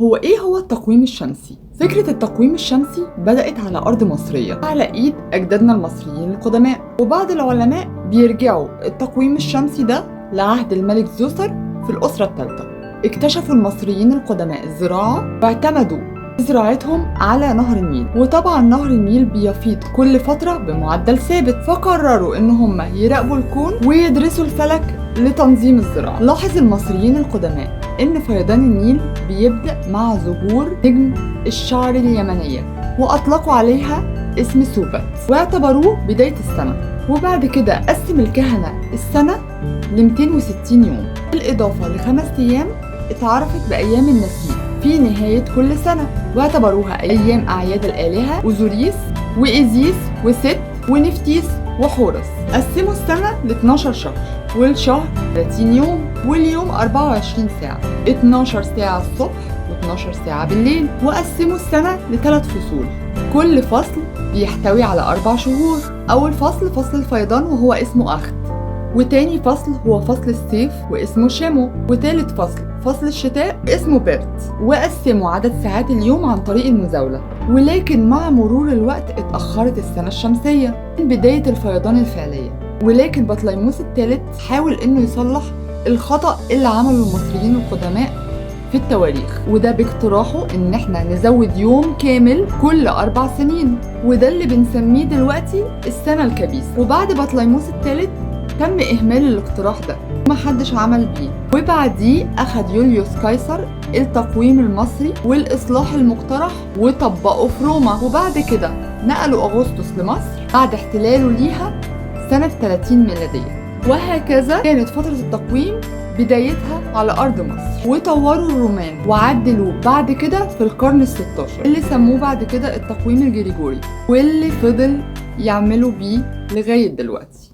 هو إيه هو التقويم الشمسي؟ فكرة التقويم الشمسي بدأت على أرض مصرية على إيد أجدادنا المصريين القدماء، وبعض العلماء بيرجعوا التقويم الشمسي ده لعهد الملك زوسر في الأسرة الثالثة. اكتشفوا المصريين القدماء الزراعة واعتمدوا زراعتهم على نهر النيل، وطبعا نهر النيل بيفيض كل فترة بمعدل ثابت، فقرروا ان هم يراقبوا الكون ويدرسوا الفلك لتنظيم الزراعة. لاحظ المصريين القدماء ان فيضان النيل بيبدأ مع ظهور نجم الشعر اليمنية، واطلقوا عليها اسم سوبت واعتبروه بداية السنة. وبعد كده قسم الكهنة السنة ل 260 يوم، بالإضافة ل5 أيام اتعرفت بأيام النسيم في نهاية كل سنة، واعتبروها أيام أعياد الآلهة أوزوريس وإيزيس وست ونفتيس وحورس. قسموا السنة ل 12 شهر، والشهر 30 يوم، واليوم 24 ساعة، 12 ساعة الصبح و12 ساعة بالليل. وقسموا السنة ل3 فصول، كل فصل بيحتوي على 4 شهور. أول فصل فصل الفيضان وهو اسمه أخت، وتاني فصل هو فصل الصيف واسمه شيمو، وتالت فصل فصل الشتاء اسمه بيرت. وقسموا عدد ساعات اليوم عن طريق المزاولة، ولكن مع مرور الوقت اتأخرت السنة الشمسية من بداية الفيضان الفعلية. ولكن بطليموس الثالث حاول انه يصلح الخطأ اللي عمله المصريين القدماء في التواريخ، وده باقتراحه ان احنا نزود يوم كامل كل 4 سنين، وده اللي بنسميه دلوقتي السنة الكبيسة. وبعد بطليموس الثالث تم إهمال الاقتراح ده ومحدش عمل بيه، وبعديه أخد يوليوس قيصر التقويم المصري والإصلاح المقترح وطبقه في روما. وبعد كده نقلوا أغسطس لمصر بعد احتلاله ليها سنة 30 ميلادية. وهكذا كانت فترة التقويم بدايتها على أرض مصر. وطوروا الرومان وعدلوا بعد كده في القرن ال16 اللي سموه بعد كده التقويم الجريجوري، واللي فضل يعملوا بيه لغاية دلوقتي.